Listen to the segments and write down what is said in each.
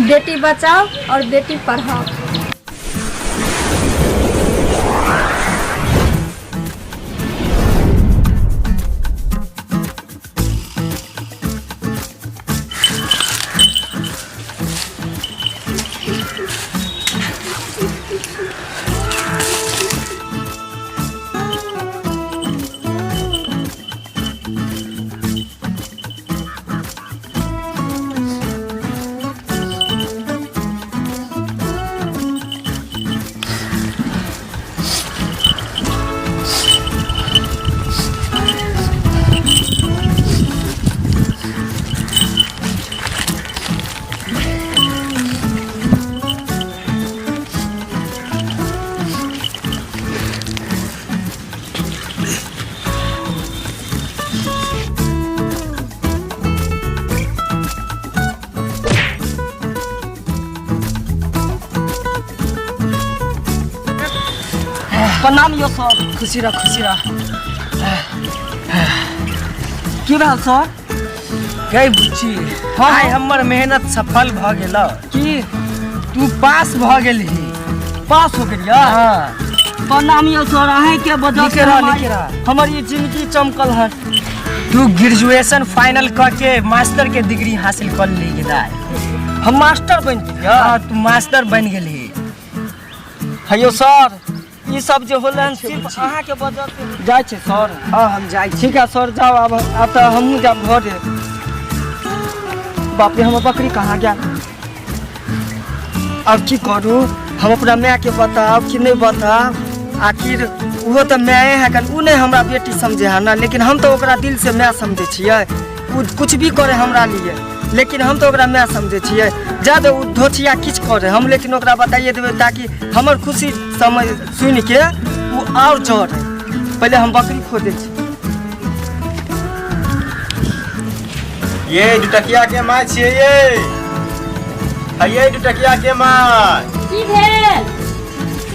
बेटी बचाओ और बेटी पढ़ाओ। प्रणाम यो सर। खुशी रह, खुशी रह। की भेल सर? गई बुच्ची, हाँ। आइ हमर मेहनत सफल भऽ गेल। की? तू पास भऽ गेलही। पास हो गेलियै? हाँ। प्रणाम यौ सर, अहीँके वजह नीके से रह, हमर- नीके रह। हमर ई जिंदगी चमकल है। तू ग्रेजुएशन फाइनल कऽ के मास्टर के डिग्री हासिल कर ली गेला। हम मास्टर बनि गेलियै? हाँ, तू मास्टर बनि गेलही। हेयौ सर, ई सब जे होलै हन सिर्फ अहाँके वजह से। जाइ छै सर? हाँ, हम जाइ छी। ठीक है सर, जाओ। आब आब तऽ हमहूँ जायब घरे। बाप रे, हमर बकरी कहाँ गेल? आब की करू? हम अपना मायके बताब कि नहि बताब? आखिर ओहो तऽ माये है कन। ओ नहि हमरा बेटी समझे है ना, लेकिन हम तऽ ओकरा दिल से माय समझे छियै। ओ कुछ भी करे हमरा लिए, लेकिन हम तऽ ओकरा माय समझे छियै। जादे ओ धोछिया किछु करे हम, लेकिन ओकरा बताइए देबै ताकि हमर खुशी समझ सुनिके ओ आओर जरे। पहिले हम बकरी खोजै छी। ये दुटकिया के माय छियै ये, ये दुटकिया के माय। की भेल?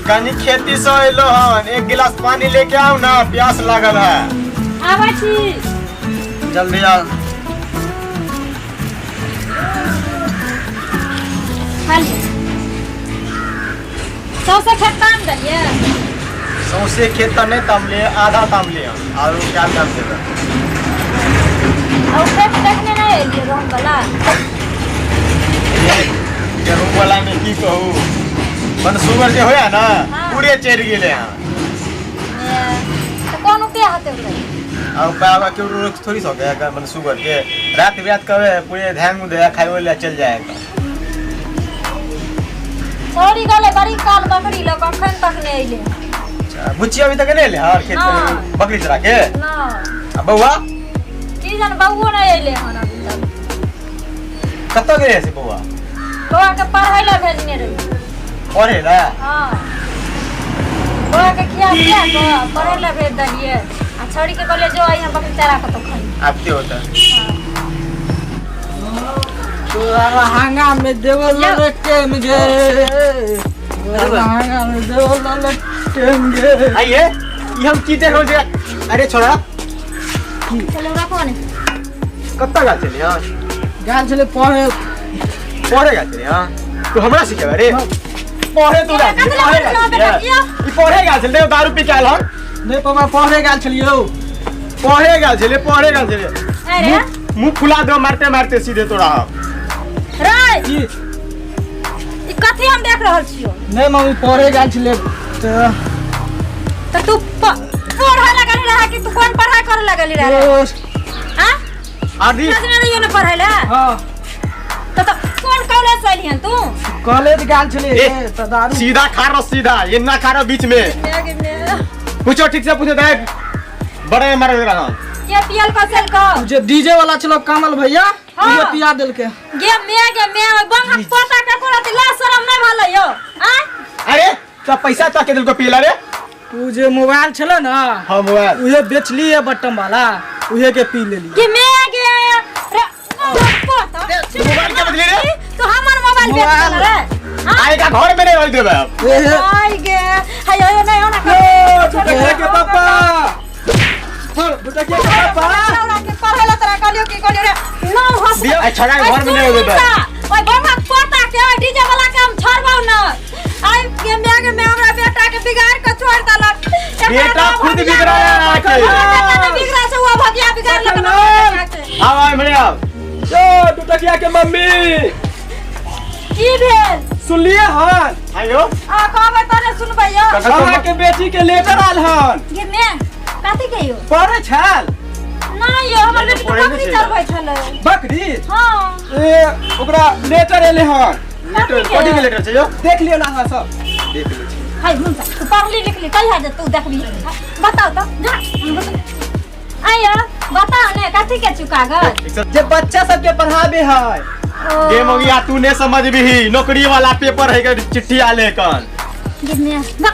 कनी खेती से एलो हन, एक गिलास पानी लेके आउ ना, प्यास लागल है। आबै छी। जल्दी आओ। खाली सौंसे खेत ताम देलियै? सौंसे खेत तऽ नहि तामलियै, आधा तामलियै हन, आरो क्या ताम देबै? आ ओ खेत देखने नहि एलियै गहूँम वाला? गेहूँ वाला में की कहू, बनसुगर जे होया ना, हाँ। पूरे चढ़ि गेलै हन। ए, तऽ कोन उपाय हेतै ओकरा? आ उपाय केओ रोक थोड़ी सके है बनसुगर के। रात बिरात कहे पूरे ध्यान दे खाइयो ले चल जाएगा। छोड़ी गेलै बड़ी काल बकरी लऽ कऽ, अखन तक नहि एलै। अच्छा, बुच्ची अभी तक नहीं एलै हन खेत ना। में बकरी चरा के? ना। आ बौआ? की जान, बौओ नहि एलै हन अभी तक। कतऽ गेलै से बौआ? बौआ के पढ़ै लए भेजने रहियै। पढ़े लए? हाँ, बौआ के खिया पिया कऽ पढ़ै लए भेज देलियै आ छौड़ी के कहलियै जो अइहाँ बकरी चरा कऽ तो खाई। आब के होता? तोरा हंगा में देवल यौ। टेम गे, तोरा हंगा में देवल टेम गे। आइए, ई हम की देख रहल छी? अरे छोड़ा। चलो, रखो ने। कतऽ गेल छलियै हँ? गेल छलै पढ़े। पढ़े गेल छलियै हँ? तू हमरा सिखेबै रे पढ़े? तू गेल छलियै पढ़े? गेल छलियै ई पढ़े गेल छलै, देखो दारू पी के आयल हन। नहि पापा, पढ़े गेल छलियौ। पढ़े गेल छलियै, पढ़े गेल छलियै। अरे मुंह फुला दो मारते मारते सीधे तोरा हम। रे, की? ई कथी हम देख रहल छियो? नहि मम्मी, पढ़े गेल छलै तऽ। तऽ तू पढ़े लगल रहा कि तू कोन पढ़ाई करे लगल रहा? ओ, हां। आदि भेजने रहियो ने पढ़े ले? हाँ। तऽ कोन कॉलेज से एलिहन तू? कॉलेज गेल छलियै। ए, रे, तऽ दारू सीधा खा रहो, सीधा ये ना खा रहो बीच में। पूछो ठीक से पूछो, देख बड़े मारे रहा। के पियल कसल को? जे डीजे वाला छलो कमल भैया। हाँ। उहे पिया देलकै। गे मे, गे मे, ओइ बंगक पोता के कोरा ला शरम नहि भेलै यौ आँय? अरे तो पैसा तो के दिल को पीला रे? उ जे मोबाइल छलै ने। हाँ, मोबाइल। उहे बेचलियै बटम वाला, उहे के पी लेलियै। गे मे, गे रे बंगक पोता। मोबाइल के बदली रे? तू हमर मोबाइल बेच मोबाइल। देले रे? हाँ? आएगा घर में नहीं रह देबे अब। ए, हे, आइ गे, हाय हाय, नहीं होना। दुटकिया के पापा, दुटकिया के पापा। के पढ़े ला तोरा कहलियो की कहलियो रे? नौ हंस दिया, आ छोड़ा के घर में नहीं देबे। ओइ बंगक पोता के बेटा खुद बिगड़ा है आके। बेटा नहि बिगड़ल छै, ओ भगिया बिगाड़लक ने हमर बेटाके। आब आब इम्हरे आब। यो टुटकिया के मम्मी की भेल? सुनलिए हन? आयो। आ कहबै तने सुनबै यौ। अहाँ के बेटी के लेटर आयल हन। गे मे कथी के यौ? पढ़े छल? नहि यौ, हमर बेटी तऽ पढ़ै नहि बकरी छै। चरबै छलै। बकरी? हँ। ए ओकरा लेटर एले हन। कथी के? कथी के लेटर छै यौ? देख लियौ ने अहाँ सब। देख लै छी। हाय मुंसा, तू पढ़ली लिखली कहिया जे तू देखबी? बताउ तऽ जा। आइयो बताउ ने कथी के चुका कागज? जे बच्चा सबके पढ़ाबे है। गे मोगिया तू ने समझबिही, नौकरी वाला पेपर है के चिट्ठी आले कन। गिरने बा।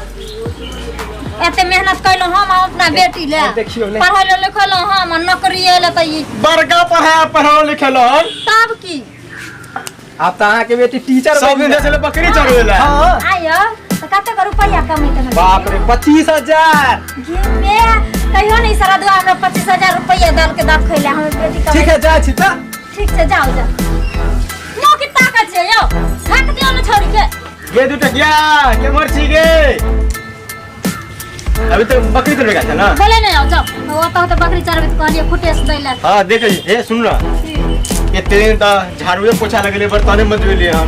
एते मेहनत कैलहुँ हम अपना बेटी ले, देखियौ ने। पढ़ै लिखलहुँ हम आ नौकरी एले तऽ ई बड़का पढ़ा पढ़ाओ लिखेलो। तब की? आब तऽ अहाँके बेटी टीचर सब बनि दिन जायत। छलै बकरी चरबै लए। हाँ। आइयो तऽ कतेक रुपैआ कमेतै हमर? बाप रे, 25,000। गे मे, कहियो नहि सरदुआ हमरा 25,000 रुपैआ दल के दखै ले हमर बेटी कमेतै। ठीक है, जाइ छी तऽ। ठीक छै, जाओ जाओ। मुँह की ताकत छै यौ, हाक दियौ ने छोड़ी के। गे दू टकिया केमहर छी गे? अभी तो बकरी चरबै छै ना? बोले नहि आउ, जाओ। ओतऽ तऽ बकरी चरबै तऽ कहलियै फुटेश दै लए। हाँ देख, हे सुन ना, एते दिन तऽ झाड़ूए पोछा लगले, बर्तने मजबेलियै हन,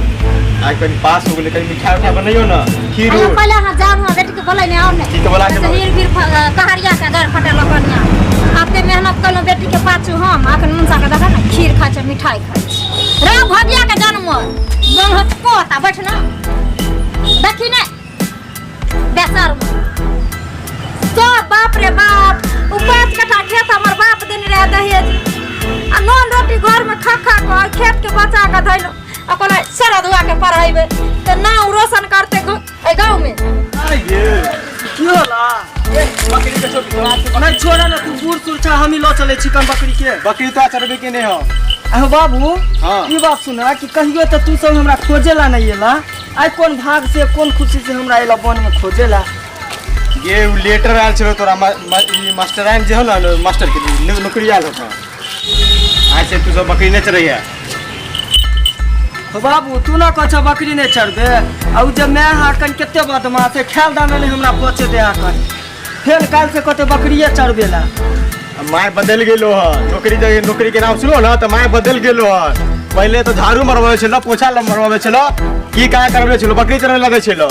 आइ कनि पास हो गेलै, कनि मिठाई उठाई बनैयौ ने, खीर अहाँ उर। पहिले अहाँ जाउ, हमरा बेटी के बोलै नहि आउ ने। ठीक है, बोला के से हिर बिर कहारिया के गारि फटेलक कनिया। एते मेहनत केलहुँ बेटी के पाछू हम, अखन मुनसा के देखा ने खीर खाइ छै, मिठाई खाइ छै। रे भगिया के जनमल बंहत पोता, बैठ ना, देखी ने बेसर तो। बाप रे बाप, उ 5 कट्ठा खेत हमर बाप देने रहे दहेज, आ नून रोटी घर में खा खा के खेत के बचा के धैलो। आ कोना सरदुआ के पढ़ेबै तऽ नाम रोशन करते एहि गाँव में। की होला? बकरी के छोड़, नहीं छोड़ा ना, तू बूढ़ सूढ़ छा, हम ही लऽ चलै छी कन बकरी के। बकरी तो चरबे के नहीं हो। अहो बाबू। हाँ। ई बात सुना कि कहियो तऽ तू सब हमरा खोजेला नहीं एला, आइ कोन भाग से कोन खुशी से हमरा एला वन में खोजेला? गे उ लेटर आयल छलो तोरा, ई मास्टराइन जे हो ना, मास्टर के नौकरी आयल होतो। आइ से तू सब बकरी नहीं चरैया। हो बाबू, तू ना कह बकरी नहीं चरबे, आ उ जे my हाकन कते बदमाश है, खेल दामे नहीं हमरा पहुँचे दे हाकन, फेर काल्हि से कहते बकरिए चरबेला। माय बदल गेलो हन, नौकरी जे नौकरी के नाम सुनो ना तऽ माय बदल गेलो हन। पहिले तो झाड़ू मरवावे छलो, पोछा मरवावे छलो, की का करवे छलो, बकरी चरवे लगे छलो,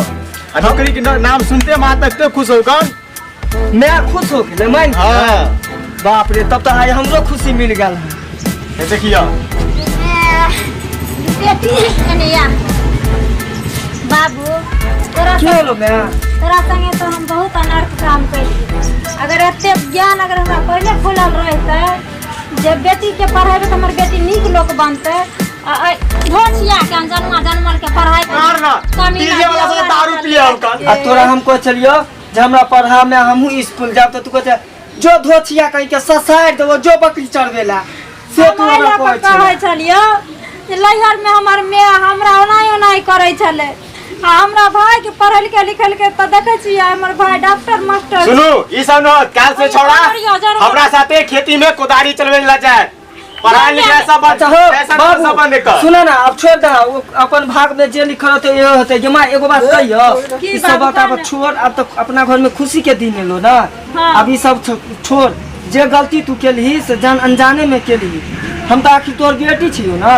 आ नौकरी के नाम सुनते माँ तक तो खुश हो कन। मैं खुश हो गेलै मान। हाँ। बाप रे, तब तऽ आइ हमरो खुशी मिल गेल। हे देखियो बेटी एने आ। बाबू तोरा की होलो my? तोरा संगे तो हम बहुत अनर्थ काम कैलियै। अगर एते ज्ञान अगर हमरा पहिले खुलल रहितै जे बेटी के पढ़ेबै तऽ हमर बेटी नीक लोक बनतै, आ धोछिया के अनजनुआ जनमल के पढ़ाइ मार ना, पीजे वाला सब दारू पिए हम कन। आ तोरा हम कहै छलियौ जे हमरा पढ़ा में हमहूँ स्कूल जायब तऽ तू कहै जो धोछिया कहीं के ससारि देबो, जो बकरी चरबेला से तू हमरा कहै कहै छलै। छलियौ जे लैहर में हमर माय हमरा ओनाही ओनाही करै छलै, आ हमरा भाई के पढ़लकै लिखलकै तऽ देखै छियै हमर भाई डॉक्टर मास्टर। सुनू, ई सब न काल से छोड़ा हमरा साथे खेती में कोदारी चलवे ला जाए, पढ़ाई लिखाई सब बंद। अच्छा हो पैसा सब बंद बाबू कर। सुन ना, अब छोड़ दे, वो अपन भाग में जे लिखल होते ये होते। जे माँ एगो बात कहियो, की ई सब बाबू बात अब कहने? छोड़, अब तो अपना घर में खुशी के दिन एलो ना। हाँ। अब ई सब छोड़, जे गलती तू केलही से जान अनजाने में केलही, हम तऽ आखिर तोहर बेटी छियो ना।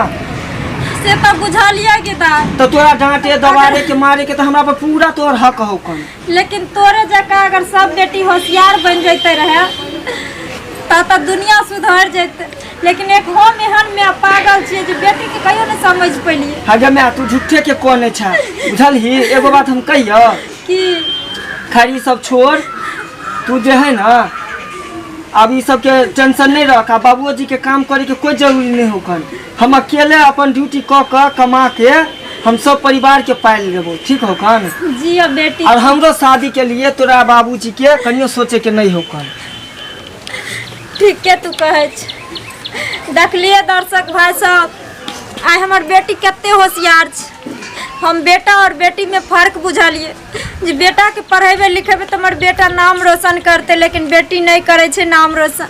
से तऽ बुझलियै कि दा तो तोरा डांटे दबारे के मारे के तो हमरा पर पूरा तोहर हक हो कन। लेकिन तोरे जकाँ अगर सब बेटी होशियार बन जैते रहे तऽ दुनिया सुधर जैते, लेकिन एक हम एहन में पागल छियै जे बेटी के कहियो नहीं समझ पेलियै। हगे मैं तू झूठे के कहने छा, बुझलही? एगो बात हम कहियो कि खैर ई सब छोड़, तू जे है ना अब ई सब के टेंशन नहीं रख, आ बाबूजी जी के काम करे के कोई जरूरी नहीं होखन, हम अकेले अपन ड्यूटी क क कमा के हम सब परिवार के पाल लेबो, ठीक होखन? जी अब बेटी। और हमरो शादी के लिए तोरा बाबूजी के कनियो सोचे के नहीं होखन। ठीक के तू कहै छ। देखलिए दर्शक भाई सब, आइ हमर बेटी कते होशियार छै। हम बेटा और बेटी में फर्क बुझलिए जे बेटा के पढ़ेबै लिखेबै तऽ हमर बेटा नाम रोशन करतै, लेकिन बेटी नहि करै छै नाम रोशन।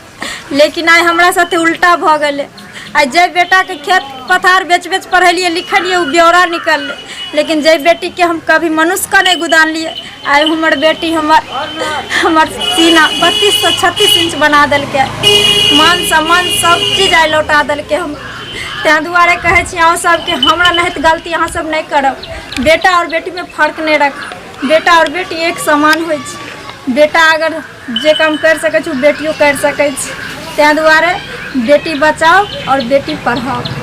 लेकिन आइ हमरा साथे उल्टा भऽ गेलै, आइ जे बेटाके खेत पथार बेच बेच पढ़ेलिए लिखलिए ओ ब्यौरा निकललै, लेकिन जाहि बेटीके हम कभी मनुष्यके नहि गुदानलियै, आइ हमर बेटी हमर हमर सीना 32 से 36 इंच बना देलकै, मान सम्मान सब चीज आइ लौटा देलकै। हम ताहि दुआरे कहै छी अहाँ सबके, हमरा नाहित गलती अहाँ सब नहि करब। बेटा आओर बेटीमे फर्क नहि रख, बेटा आओर बेटी एक समान होइ छै। बेटा अगर जे काम करि सकै छै, ओ बेटियो करि सकै छै। ताहि दुआरे बेटी बचाओ आओर बेटी पढ़ाओ।